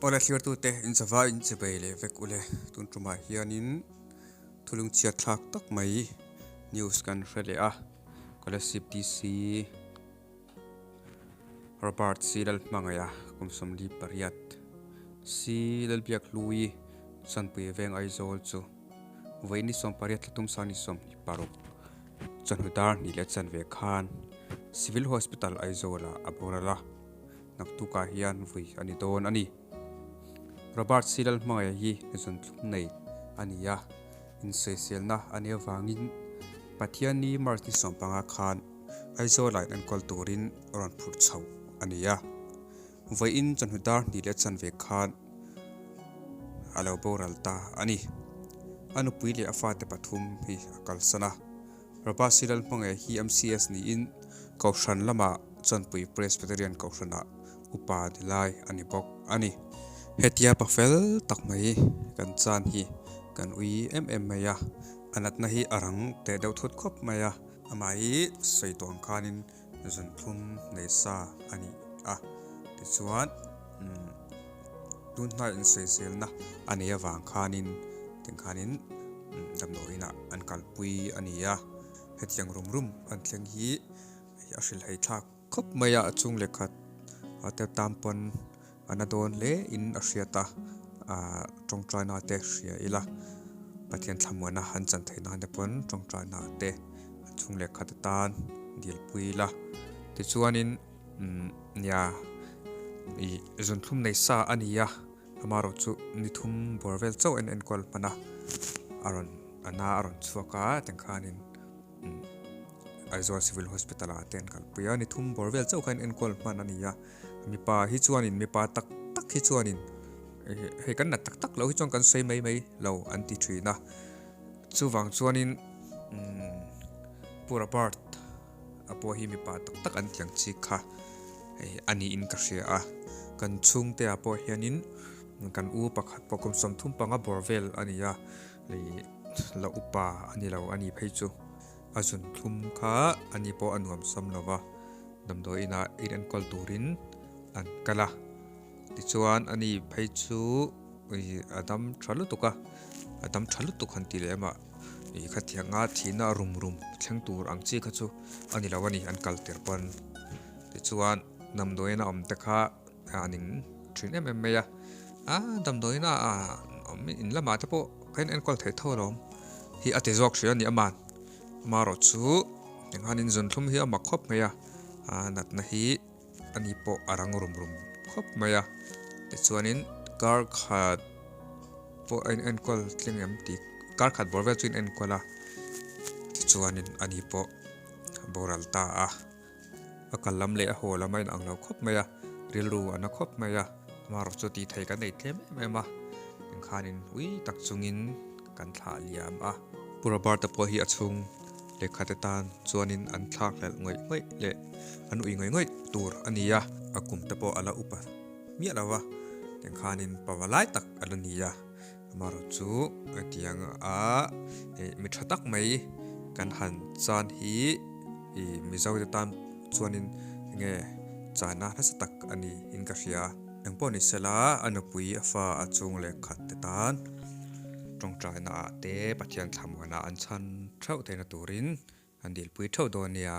Awle thliartute in chava in chibei leh vek ule tun tumah hianin thulung chhiat thlak tak mai news kan hre leh a Scholarship DC Robert C Lalhmangaih a kum 48 C Lalbiakhlui Chanpui Veng Aizawl chu vawi ni 18 thla tum sang ni 26 chawhnu dar hnih leh chanve khan Civil Hospital Aizawl ah a boral a. Naktukah hian vui a ni dawn a ni. Robert Silal hmangaih hi zun thlum nei a ni a, insawiselna a nih avangin Pathianni March ni 15 khan Aizawla in enkawl turin rawn phurh chhoh a ni a. Vawiin chawhnu dar hnih leh chanve khan a lo boral ta a ni. A nupui leh a fate pathum hi a kalsan a. Robert Silal hmangaih hi MCS niin Kohhran lamah Chawnpui Presbyterian Kohhranah upa ni lai a ni bawk a ni. Hetia pa fel tak mai kan chan hi kan ui em em mai a, a natna hi a rang teh deuh thut khawp mai a. Amah hi sawi tawh ang khanin zunthum nei sa a ni a, tichuan tun hnai insawiselna a nei avang khanin tiangkhanin damdawiinah an kalpui a ni a, hetiang rum rum an thleng hi a hrilhhei thlak khawp mai a, a chung leh khat a te tan pawn a na dawn hle in a hriat a, ah tawngtaina te hria ila Pathian thlamuana an chan theih nan te pawn tawngtaina te a chung leh khat atan dil pui ila tichuanin umm nia ih zunthlum nei sa a ni a amaherawh chu ni thum bawr vel chauh a in enkawl hman a a rawn a na a rawn chhuak a tiangkhanin. Aizawl Civil Hospital ah te an kalpui a, ni thum bawr vel chauh kha in enkawl hman a ni a, mipa hi chuanin mipa tak tak hi chuanin hei kan nat tak tak loh hi chuan kan sawi mai mai lo an ti thin a, chuvang chuanin umm Pu Robert a pawh hi mipa tak tak an tiang chi kha hei a niin ka hria a, kan chhungte ah pawh hianin kan u pakhat pawh kum 35 bawr vel a ni a. Hei la upa a ni lo a ni phei chu a zun thlum kha a ni pawh a nuam sam lo va, damdawi inah in enkawl turin an kal a, tichuan a ni phei chu ih a dam tha lutuk a, a dam tha lutuk han ti leh mah ih khatianga thihna rum rum thleng tur ang chi kha chu a ni lo a ni an kal tir pawn tichuan damdawi ina awm te kha. a ning thin em em mai a a damdawiin a awm in lamah te pawh ka in enkawl theih tho alawm hi a ti zawk hrih a ni aman amaherawh chu enghanin zunthlum hi a mak khawp mai a a natna hi ani pawh a rang rum rum khawp mai a tichuanin kar khat pawh a in enkawl tling em tih kar khat bawr vel chu a in enkawl a tichuanin ani pawh a boral ta a. A kal lam leh a haw lam a inang lo khawp mai a, rilru a na khawp mai a, amaherawh chu tih theih kan nei tlem em em a, engkhanin ui tak chungin kan thlah liam a. Pu Robert-a pawh hi a chhung lehkha te tan chuanin an thlak hlelh ngawih ngawih leh an ui ngawih ngawih tur a ni a, a kum te pawh a la upa miah lo va, engkhanin pava lai tak a la ni a, amaherawh chu hetiang a mi tha tak mai kan han chan hi. Ih Mizo te tan chuanin enge chana nasa tak a ni in ka hria. Engpawh ni sela a nupui a fa a chung leh khat te tan tawngtaina ah te Pathian thlamuana an chhan theuh theihna turin an dilpui theuh dawn nia.